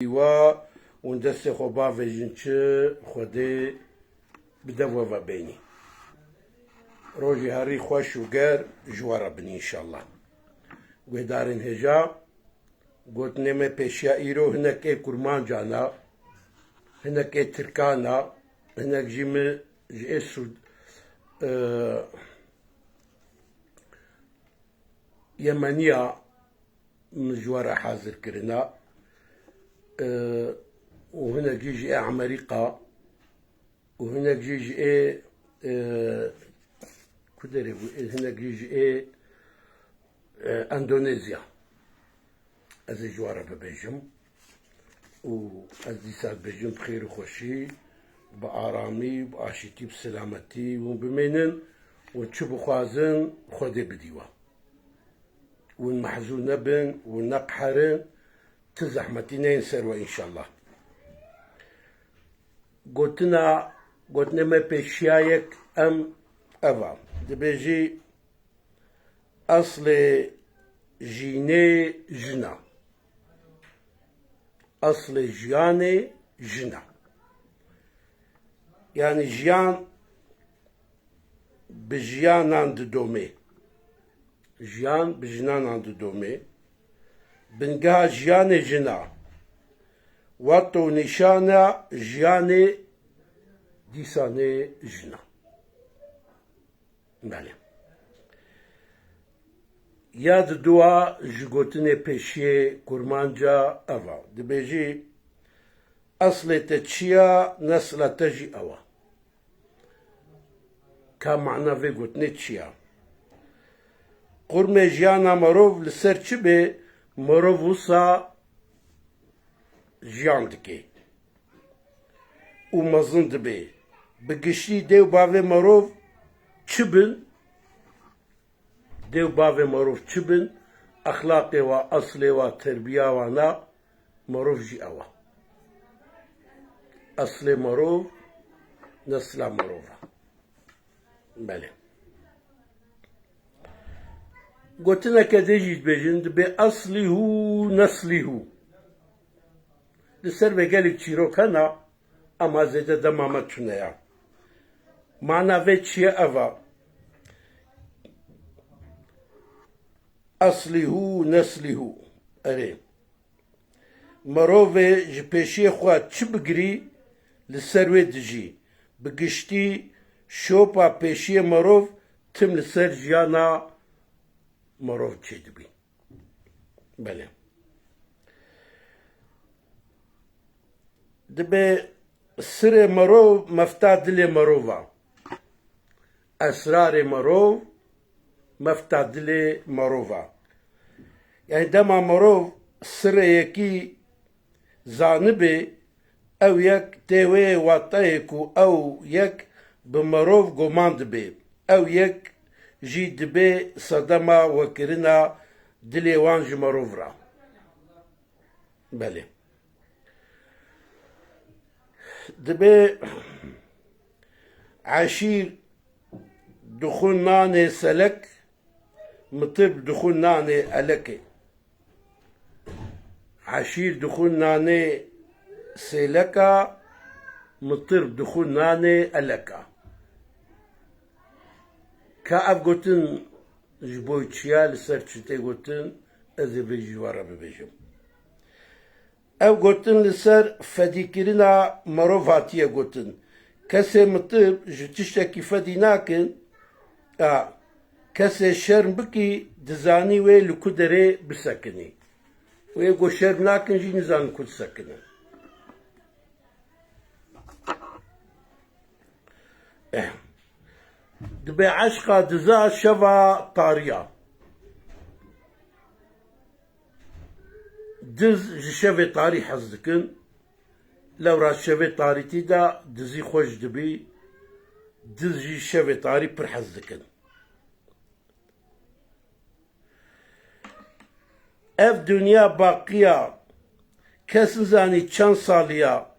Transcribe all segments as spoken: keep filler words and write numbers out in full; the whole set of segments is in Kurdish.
wa û destê xwe bavêjin çi Xwedê bide we ve bênî. Rojê herî xweş û germ ji we re bin înşallah. Guhdarên hêja, gotinê me pêşiya îro hinek ê kurmancan a, hinek ê tirkan a, hinek jî min ji ê Sûd-, e, Yemeniya min ji we re hazir kirina, e, û hinek jî ji ê Amerîka, û hinek jî ji ê, e, ku derê bû, ê, hinek jî ji ê, e, Endonezya. Ez ê ji we re bibêjim û ez dîsa dibêjim bi xêr û xweşî, bi aramî, bi aşîtî, bi selametî hûn bimênin û çi bixwazin Xwedê bidî we. Hûn mehzûn nebin, hûn neqeherin, ti zehmetî neyên ser we înşallah. Gotina, gotinê me pêşiya yek em ev a. Dibêjî, eslê jînê jin a. Eslê jiyanê jin a. Yanî jiyan bi jiyanan didomê. Jiyan bi jinanan didomê. Bingeha jiyanê jin a. Wat û nîşana jiyanê dîsanê jin a. Belê. Ya didua ji gotinê pêşiyê kurmanca ev a. Dibêjî, eslê te çi ya, nesla te jî ew a. Ka mana vê gotinê çi ya? Qurmê jiyana merov li ser çi bê, merov wisa jiyan dike û mezin dibe. Bi giştî dê û bavê merov çi bin? Dê û bavê merov çi bin? Exlaqê wa, eslê wa, terbiya wana merov jî ew e. Eslê merov, nesla merov e. Belê. Gotineke dê jî dibêjin, dibê eslî hû, neslî hû. Li ser vê gelek çîrok hene, ama zêde dema me tune ya. Mana vê çi ye ev a? Eslî hû, neslî hû. Erê. Mirovê ji pêşiyê xwe çi bigirî, li ser wê dijî. Bi giştî şopa pêşiyê mirov tim li ser jiyana mirov çêdibî. Belê. Dibê sirê mirov mefta dilê mirov a. Esrarê mirov mefta dilê mirov a. Yani dema mirov sirê yekî zanibê, ew yek tê wê wateyê ku ew yek bi mirov goman dibê, ew yek jî dibê sedema wekirina dilê wan ji mirov re. Belê. Dibê eşîr dixwin nanê selek, mitir dixwin nanê elekê. Eşîr dixwin nanê sêleka, mitir dixwin nanê eleka. Ka ev gotin ji bo çiya, li ser çi tê gotin, ez ê vê ji we re bibêjim. Ev gotin li ser fedîkirina mirov hatiye gotin. Kesê mitir ji tiştekî fedî nakin, a, kesê şerm bikî, dizanî wê li ku derê bisekinî. Wê ku şerm nakin jî nizanin ku disekinin. Eh. Dibê eşqa diza şeva tariya. Diz ji şevê tarî hez dikin. Lewra şevê tarîtî de dizî xweş dibî. Diz jî şevê tarî pir hez dikin. Ev dinya baqiya, kes nizanî çend saliya,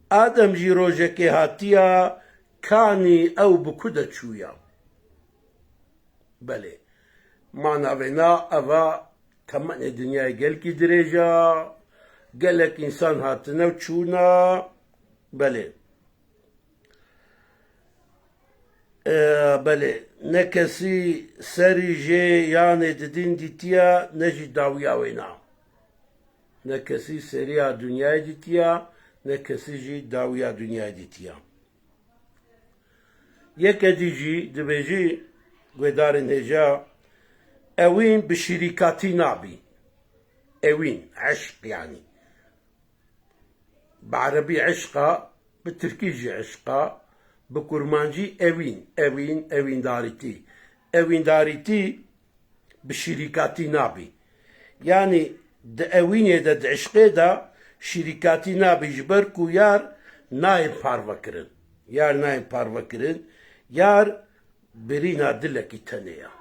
Adem jî rojekê hatiya, kanî ew bi ku de çûya? Belê, mana vêna ev a, temenê dinyayê gelkî dirêj a, Gelek însan hatine û çûna, belê. E, belê, ne kesî serî jê yanê didin dîtiya, ne jî dawiya wê na. Ne kesî seriya dinyayê dîtiya, ne kesî jî dawiya dinyayê dîtiya. Yeke dî jî dibêjî guhdarên hêja, ewîn bi şirîkatî nabî. Ewîn, eşq yanî. Bi erebî eşq a, bi tirkî jî eşq a, bi kurmancî ewîn, ewîn, ewîndarîtî. Ewîndarîtî bi şirîkatî nabî. Yanî di ewînê de, di eşqê de şirîkatî nabî, ji ber ku yar nayên parvekirin. Yar nayên parvekirin. Yar birîna dilekî tenê ya.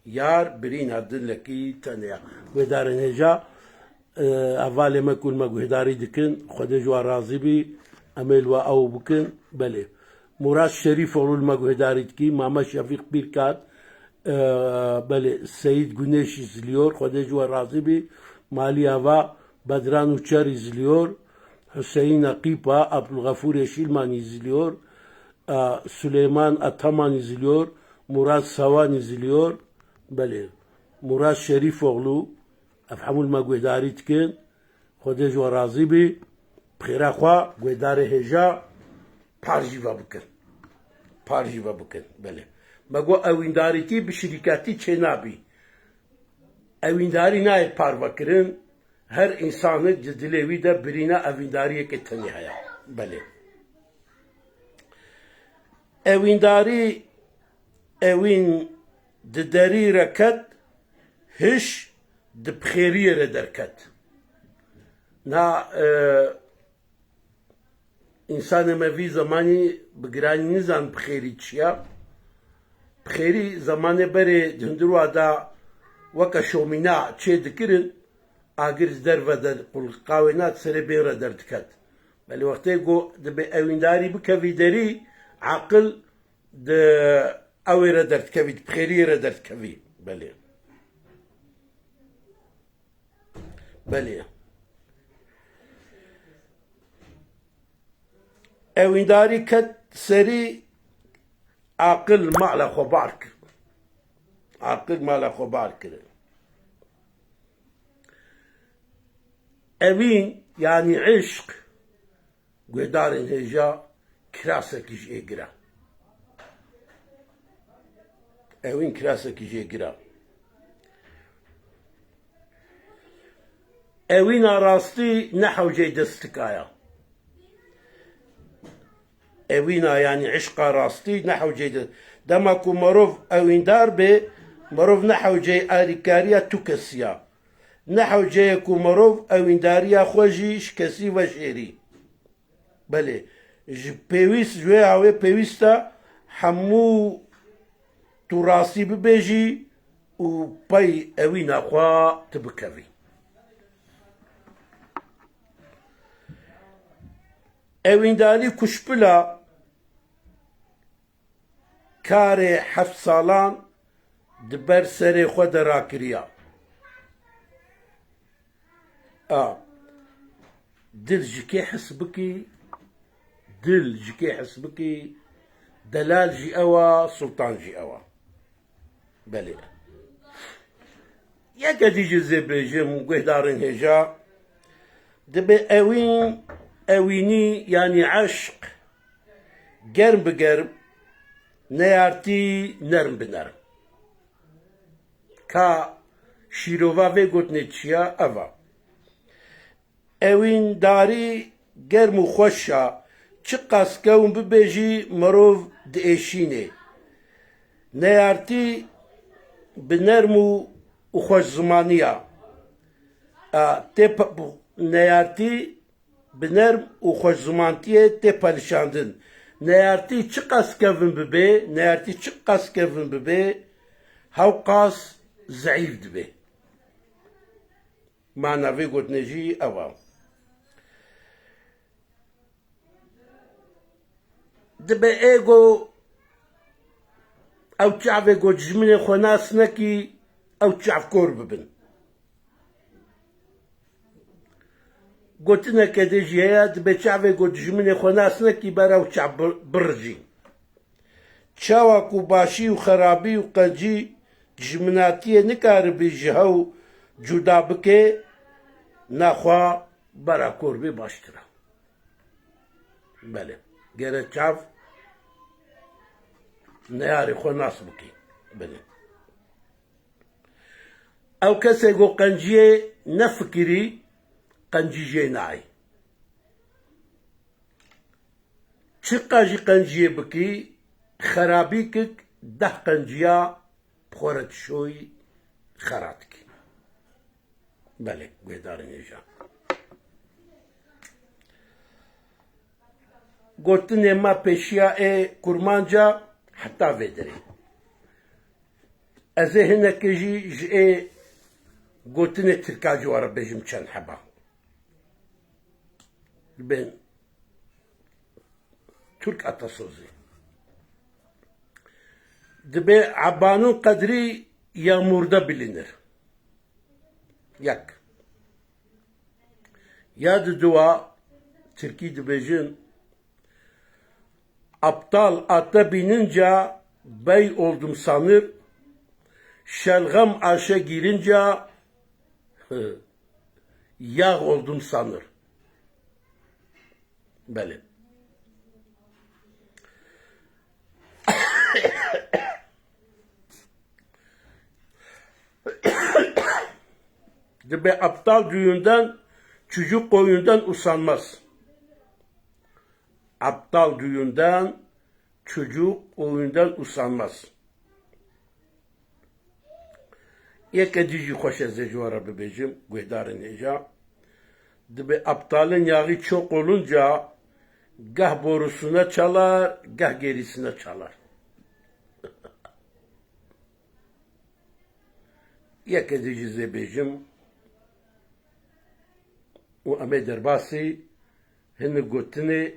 Yar birîna dilekî tenê ya. Guhdarên hêja, e, hevalê me ku li me guhdarî dikin, Xwedê ji wan razî bî, em ê li we ew bikin. Belê. Murat Şerîfoğlu li me guhdarî dikî, Mame Şefîq Pîrkat, e, belê, Seyîd Guneş izliyor, Xwedê ji we razî bî, Malî Ava, Bedran Uçer izliyor, Hüseyin Akîpa, Abdulgafur Yeşilman izliyor, e, Süleyman Ataman izliyor, Murat Sawan izliyor, belê, Murat Şerîfoğlu, ev hemû li me guhdarî dikin. Xwedê ji we razî bî. Bi xêra xwe guhdarê hêja par jî ve bikin. Par jî ve bikin. Belê. Me got ewîndarîtî bi şirîketî çênabî. Ewîndarî nayê parvekirin. Her însanik di dilê wî de birîna ewîndariyekê tenê heye. Belê. Ewîndarî, ewîn di derî re ket, hiş di bi xêriyê re derket. Na, e, însanê me vî zemanî bi giranî nizan bi xêrî çi ya. Bi xêrî zemanê berê di hundirwa de weke şomîna çê dikirin, agir ji derve de qulqa wê na di serê bên re derdiket. Belê wextê ku dibê ewîndarî bikevî derî, aqil di ewê re derdikevî, di bi xêriyê re derdikevî. Belê. Belê. Ewîndarî ket serî, aqil mala xwe bar kir. Aqil mala xwe bar kir. Ewîn, yanî eşq, guhdarên hêja, kirasekî ji ê gir e. Ewîn kirasekî ji ê gir e. Ewîna rastî ne hewceyê destika ya. Ewîna, yanî eşqa rastî ne hewceyê de. Dema ku merov ewîndar bê, merov ne hewceyê alîkariya tu kesî ya. Ne hewceyê ku merov ewîndariya xwe jî ji kesî veşêrî. Belê, ji pêwîst, ji wê awê pêwîst e hemû tu rastî bibêjî û pey ewîna xwe tu bikevî. Ewîndarî kuşpila karê heft salan di ber serê xwe de rakiriya. A, dil ji kê hes bikî, dil ji kê hes bikî, delal jî ew a, sultan jî ew a. Belê. Yeke dî jî zê bêjim, guhdarên hêja, dibê ewîn, ewînî, yanî eşq, germ bi germ, neyartî nerm bi nerm. Ka şîrova vê gotinê çi ya, ev a. Ewîndarî germ û xweş a, çiqas kewm bibe jî mirov diêşînê. Neyartî bi nerm û, û xweşzimaniya, a, tê pe-, neyartî bi nerm û xweşzimantiyê tê pelişandin. Neyartî çiqas kevin bibe, neyartî çiqas kevin bibe, hewqas zeîf dibe. Mana vê gotinê jî ew a. Dibe ê go ew çavê go dijminê xwe nas nekî, ew çavkor bibin. Gotineke din jî heye, dibe çavê ku dijminê xwe nas nekî, berew çav bir-, birijî. Çawa ku başî û xerabî û qencî dijminatiyê nikaribî ji hew cuda bike, naxwe bera kor bê baştir e. Belê. Gere çav neyarê xwe nas bikî. Belê. Ew kesê ku qenciyê nefikirî, qencî jê nayê. Çiqa jî qenciyê bikî, xerabî kik deh qenciya bi xwe re dişoyî xera dikî. Belê, guhdarên hêja. Gotinê me pêşiya ê kurmanca heta vê derê. Ez ê hinekê jî ji ê gotinê tirka ji we re bêjim çend heba. Bên Türk atasözü. Dibe abanun qedrî yağmurda bilinir. Yek. Ya di dua, Tirkî dibêjin, aptal ata binince bey oldum sanır, şalgam aşa girince yağ oldum sanır. Belê. Dibe aptal düğünden, çocuk oyundan usanmaz. Aptal düğünden, çocuk oyundan usanmaz. Yeke dî jî xweş ez ê ji we re bibêjim, guhdarên hêja. Dibe aptalın yağı çok olunca gah borusuna çalar, gah gerisine çalar. Yeke dî jî zê bêjim û em ê derbasî hinek gotinê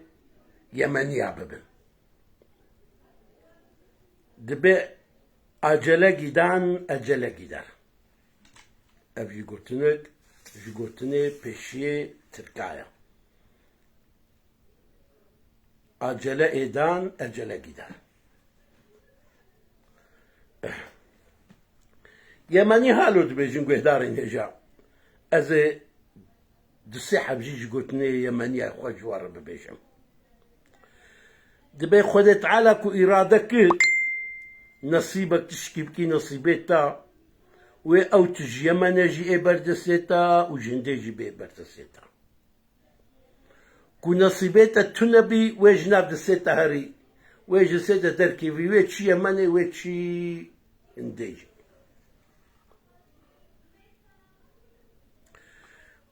Yemeniya bibin. Dibe acele giden, ecele gider. Ev jî gotinek ji gotinê pêşiyê tirka ye. Acele êdan, ecele gider. Yemenî halo dibêjin guhdarên hêja. Ez ê du sê heb jî ji gotinê Yemenî ya xwe ji we re bibêjim. Dibê Xwedê Teala ku îrade kir, nesîbek tişkî bikî nesîbê te, wê ew tu ji Yemenê jî ê ber destê te û ji hindê jî bê ber destê te. Ku nesîbê te tune bî, wê ji nav destê te herî, wê ji destê te derkevî, wê çi Yemenê, wê çi hindê jî.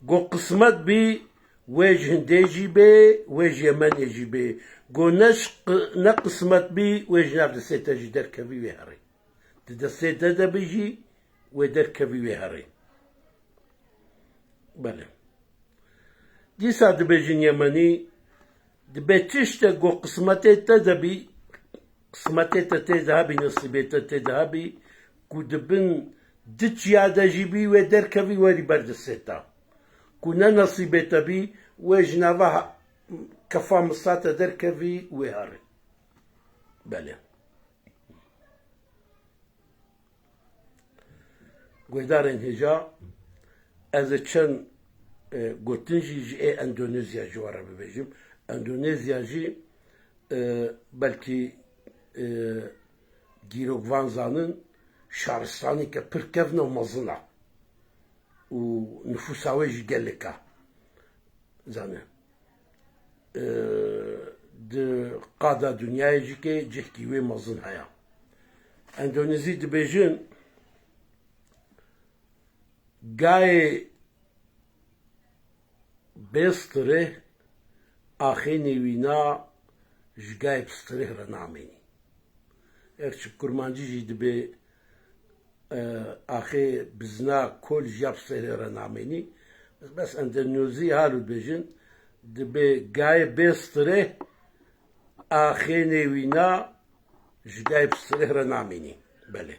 Go qismet bî, wê ji hindê jî bê, wê ji Yemenê jî bê. Go ne ji qi-, ne qismet bî, wê ji nav destê te jî derkevî, wê herî. Di destê te de bî jî, wê derkevî, wê herî. Belê. Dîsa dibêjin Yemenî, dibe tiştek go qismetê te de bî, qismetê te tê de hebî, nesîbê te tê de hebî, ku di bin di çiya de jî bî, wê derkevî, werî ber destê te. Ku ne nesîbê te bî, wê ji nava ha-, kefa misa te derkevî, wê herî. Belê. Guhdarên hêja, ez ê çend, e, gotin jî ji ê Endonezya ji we re bibêjim. Endonezya jî, e, belkî, e, dîrokvan zanin, şaristaneke pir kevn û mezin e. Û nifûsa wê jî gelek e. Zane. E, di qada dinyayê jî ke cihkî wê mezin heye. Endonezî dibêjin, gayê bê stirêh axê nêwîna ji gayê bi stirêh re namênî. Ev çi kurmancî jî dibe, e, axê bizna kol ji ya bi stirêh re namênî. Bes Endonezî halo dibêjin, dibe gayê bê stirêh axê nêwîna ji gayê bi stirêh re namênî. Belê.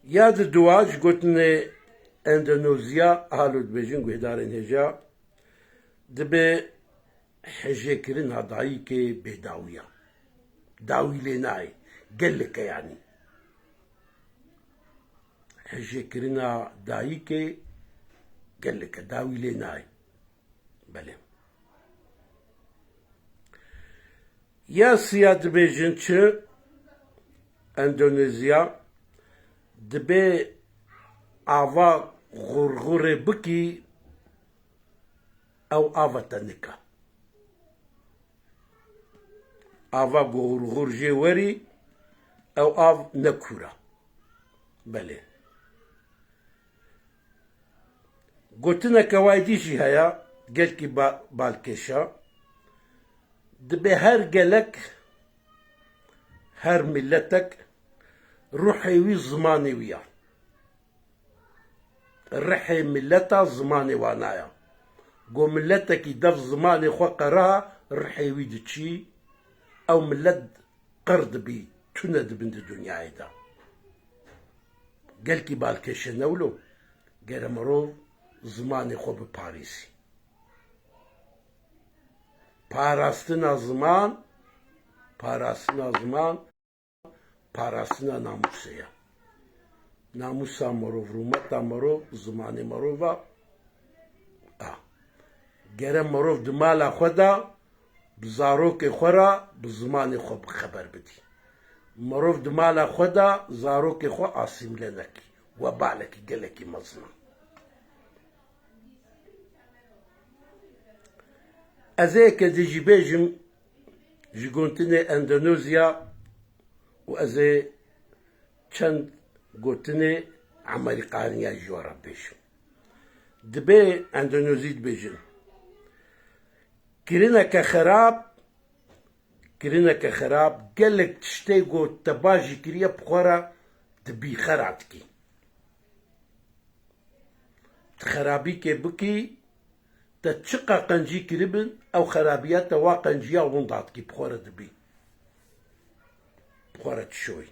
Ya di dua ji gotinê Endonezya, halo dibêjin guhdarên hêja, dibe hejêkirina dayikê bêdawî ya. Dawî lê nayê. Gelek e yanî. Hejêkirina dayikê gelek e. Dawî lê nayê. Belê. Yasiya dibêjin çi? Endonezya dibe ava xurxurê bikî, ew ava te nika. Ava ku xurxur jê werî, ew av ne kûr e. Belê. Gotineke waydî jî heye, gelkî ba-, balkêş e. Dibe her gelek, her miletek ruhê wî zimanê wî ya. Rihê mileta zimanê wana ya. Go miletekî dev zimanê xwe qera, rihê wî diçî, ew milet qir dibî, tune dibin di dinyayê de. Gelkî balkêş e ne wilo, gere mirov zimanê xwe biparêzî. Parastina ziman, parastina ziman, parastina namûsê ye. Namûsa mirov, rûmeta mirov, zimanê mirov e. A. Gere mirov di mala xwe de bi zarokê xwe re bi zimanê xwe bi xeber bidî. Mirov di mala xwe de zarokê xwe asîmle nekî. Webalekî gelekî mezin e. Ez ê yeke dî jî bêjim ji gotinê Endonezya û ez ê çend gotinê Emerîkaniya ji we re bêjim. Dibê Endonezî dibêjin. Kirineke xerab, kirineke xerab, gelek tiştê ku te bajî kiriye bi xwe re dibî xera dikî. Tu xerabîkê bikî, te çiqa qencî kiribin, ew xerabiya te wa qenciya winda dikî, bi xwe re dibî. Bi xwe re dişoyî.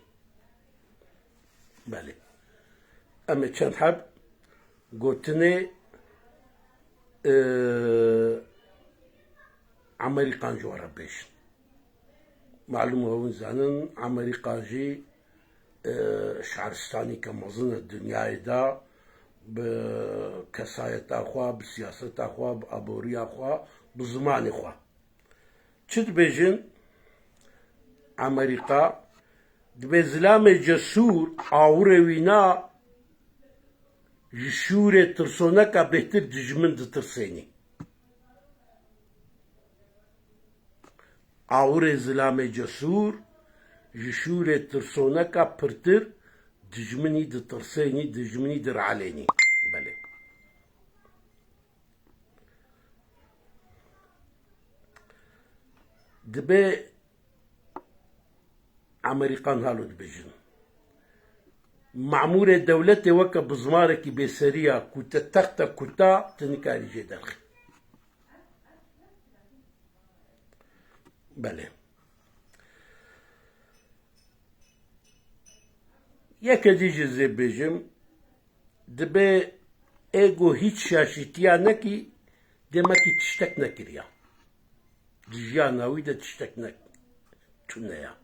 Belê. Em ê çend heb gotinê, e, Emerîkan ji we re bêjin. Malûm e, hûn zanin, Emerîka jî, e, şaristanîke mezin e dinyayê de, bi kesayeta xwe, bi siyaseta xwe, bi aboriya xwe, bi zimanê xwe. Çi dibêjin? Emerîka dibe zilamê cesûr, awirê wîna ji şûrê tirsoneka bêhtir dijmin ditirsênî. Awirê zilamê cesûr ji şûrê tirsoneka pirtir dijminî ditirsênî, dijminî direlênî. Belê. Dibe Emerîkan halo dibêjin. Mamûrê dewletê weke bizmarekî bêserî ya ku te texte kuta, tu nikarî jê derxî. Belê. Yeke dî jî zê bêjim, dibe ê ku hîç şaşîtiya nekî, demekî tiştek nekiriya. Di jiyana wî de tiştek ne, tune ya.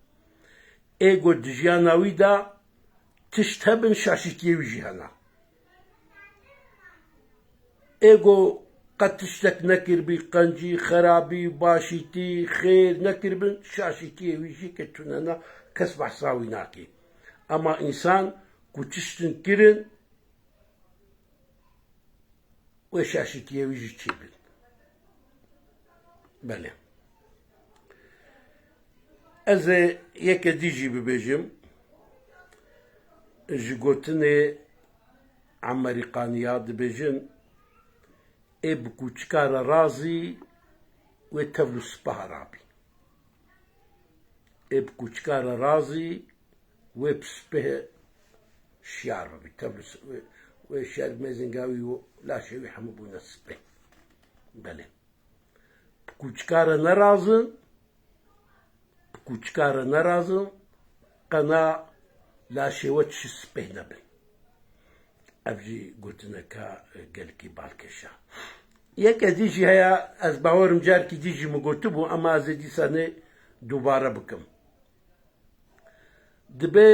Ê ku di jiyana wî de tişt hebin, şaşîtiyê wî jî hene. Ê ku qet tiştek nekiribî, qencî, xerabî, başîtî, xêr nekiribin, şaşîtiyê wî jî ke tune ne, kes behsa wî nakê. Ema însan ku tiştin kirin, wê şaşîtiyê wî jî çêbin. Belê. Ez ê yeke dî jî bibêjim, ji gotinê Emerîkaniya dibêjin, ê bi kûçika re razî, wê tevl û sipeha rabî. Ê bi kûçika re razî, wê bi spehê şiyar bibî. Tevl û si-, wê, wê şiyar mêzinga wî û laşê wî hemû bûne speh. Belê. Bi kûçika re nerazin, bi kûçika re nerazin, qena laşê we çi speh nebin. Ev jî gotineka gelkî balkêş e. Yeke dî jî heye, ez bawerim carekî dî jî min gotibû, ema ez ê dîsanê dubare bikim. Dibe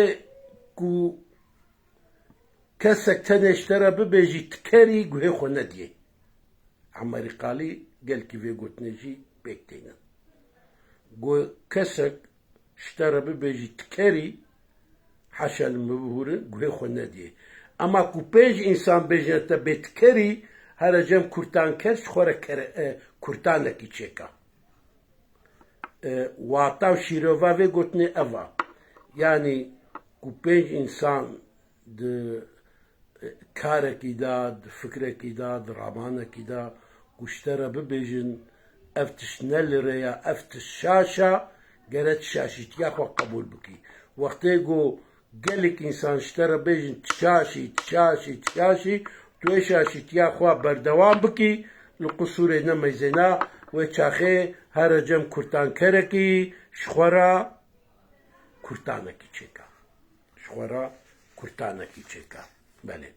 ku kesek tenê ji te re bibêjî ti kerî, guhê xwe nediyê. Emerî Qalî gelkî vê gotinê jî pêk tênin. Got, kesek ji te re bibêjî ti kerî, heşa li min bihûrin, guhê xwe nediyê. Ema ku pênc însan bêjine te bê ti kerî, here cem kurtanker ji xwe re kere-, e, kurtanekî çêka. E, wata û şîrova vê gotinê ev a. Yanî ku pênc însan di karekî de, di fikrekî de, di ramanekî de ku ji te re bibêjin, ev tişt ne li rê ye, ev tişt şaş e, gere tu şaşîtiya xwe qebûl bikî. Wextê ku gelek însan ji te re bêjin, tu şaş î, tu şaş î, tu şaş î, tu ê şaşîtiya xwe berdewam bikî, li qusûrê nemeyzêna, wê çaxê here cem kurtankerekî ji xwe re kurtanekî çêka. Ji xwe re kurtanekî çêka. Belê.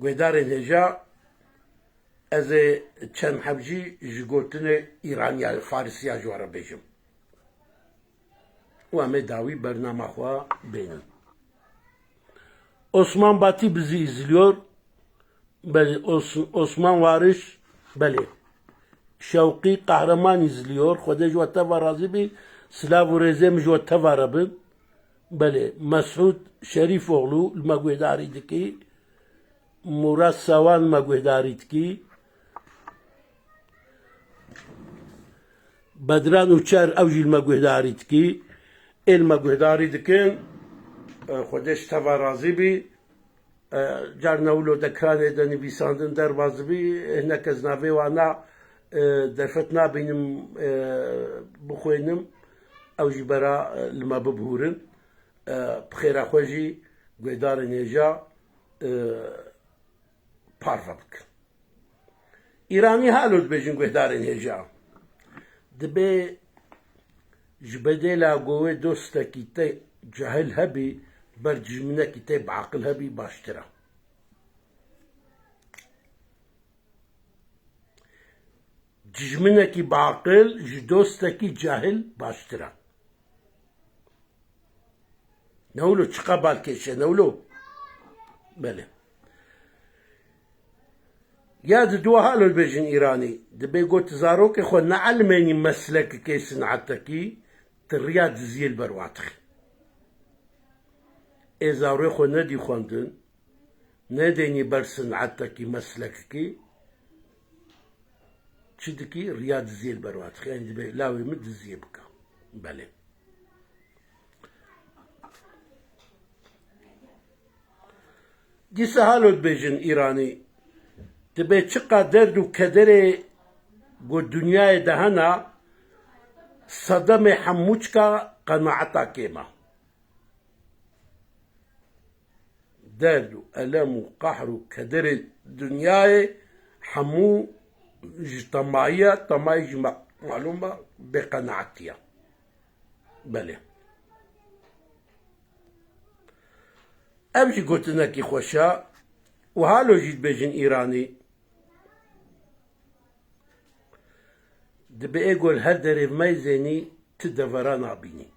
Guhdarên hêja, ez ê çend heb jî ji gotinê Îraniya, Farisiya ji we re bêjim. Û em ê dawî bernama xwe bênin. Osman Batî bizi izliyor. Belê, Os-, Osman Wariş, belê. Şewqî Qehreman izliyor. Xwedê ji we teva razî bî. Silav û rêzê min ji we teva re bin. Belê, Mesûd Şerîfoğlu li me guhdarî dikî. Murat Sawan li me guhdarî dikî. Bedran Uçer ew jî li me guhdarî dikî. Ê li me guhdarî dikin. E, Xwedê ji teva razî bî. E, carna wilo dekranê de nivîsandin derbas dibî, hinek ez navê wana, e, derfet nabînim, e, bixwînim. Ew jî bera, e, li me bibihûrin. E, bi xêra xwe jî guhdarên hêja, e, parve bikin. Îranî halo dibêjin guhdarên hêja. Dibê ji bedêla ku wê dostekî te cahil hebî, ber dijminekî te biaqil hebî baştir e. Dijminekî biaqil ji dostekî cahil baştir e. Ne wilo, çiqa balkêş e, ne wilo? Belê. Ya di dua halo dibêjin Îranî, dibê got zarokê xwe neelimênî meslekekê, sinetekî, tu riya diziyê li ber wa dixî. Ê zarokê xwe nedî xwendin, nedênî ber sinetekî, meslekekî, çi dikî? Riya diziyê li ber wa dixî. Yanî dibê lawê min diziyê bike. Belê. Dîsa halo dibêjin Îranî, dibê çiqa derd û kederê ku dinyayê de hene, sedemê hemû çika qenaeta kêm e. Derd û elem û qahr û kederê dinyayê hemû ji temayî ye, temayî jî me-, malûm e, bêqenaetî ye. Belê. Ev jî gotinekî xweş e û halo jî dibêjin Îranî. Dibê ê gol her derê meyzênî ti devera nabînî.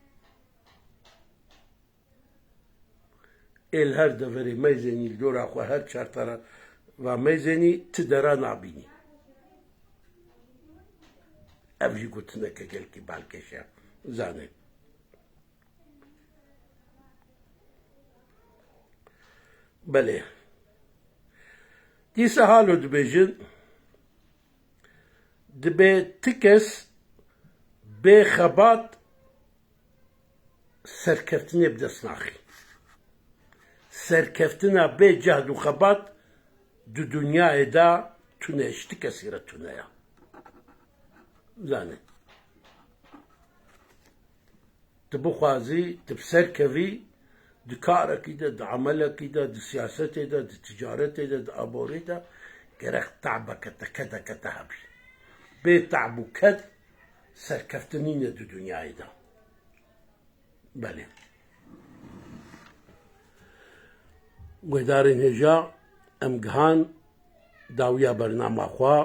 Ê li her deverê meyzênî, li dora xwe her çar tera va meyzênî, ti dera nabînî. Ev jî gotineke gelkî balkêş e. Zanê. Belê. Dîsa halo dibêjin, dibê ti kes bê xebat serkeftinê bi dest naxî. Serkeftina bê cehd û xebat di dinyayê de tune, ji ti kesî re tune ye. Zanê. Tu bixwazî, tu bi ser kevî, di karekî de, di emelekî de, di siyasetê de, di ticaretê de, di aborî de, gerek te'beke te, kedeke te hebî. Bê te'b û ked serkeftin nîne di dinyayê de. Belê. Guhdarên hêja, em gihan dawiya bernama xwe.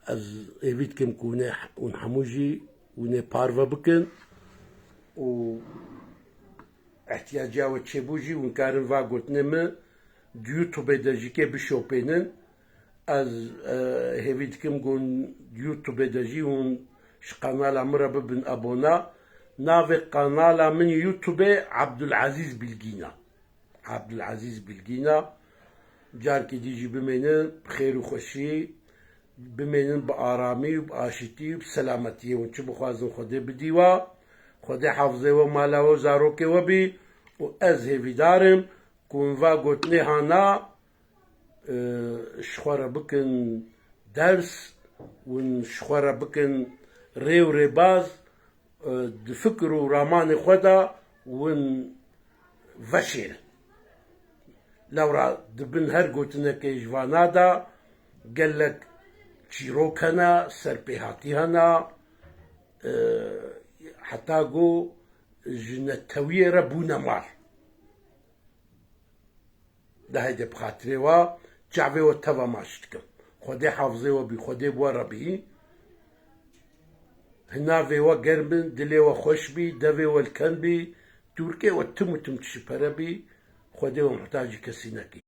Ez hêvî dikim ku hûn ê, hûn hemû jî hûn ê parve bikin û ihtiyaciya we çêbû jî hûn karin va gotinê min di YouTubeê de jî kê bişopênin. Ez, e, hêvî dikim ku hûn YouTubeê de jî hûn ji kanala min re bibin abona. Navê kanala min YouTubeê Abdulazîz Bilgîn e. Abdulazîz Bilgîn e. Carkê dî jî bimênin bi xêr û xweşî, bimênin bi aramî û bi aşitî û bi selametiyê. Hûn çi bixwazin Xwedê bidî we. Xwedê hafizê we, mala we, zarokê we bî û ez hêvîdar im ku hûn va gotinê hana, e, ji xwe re bikin ders, hûn ji xwe re bikin rê û rêbaz, e, di fikir û ramanê xwe de hûn veşêrin. Lewra di bin her gotinekê ji vana de gelek çîrok hene, serpêhatî hene, e, heta ku ji netewiyê re bûne mal. De heyde bi xatirê we, çavê we teva maç dikim. Xwedê hafizê we bî, Xwedê bi we re bî. Hinavê we germ bin, dilê we xweş bî, devê we li ken bî, tûrkê we tim û tim tişî pere bî, Xwedê we muhtacî kesî nekî.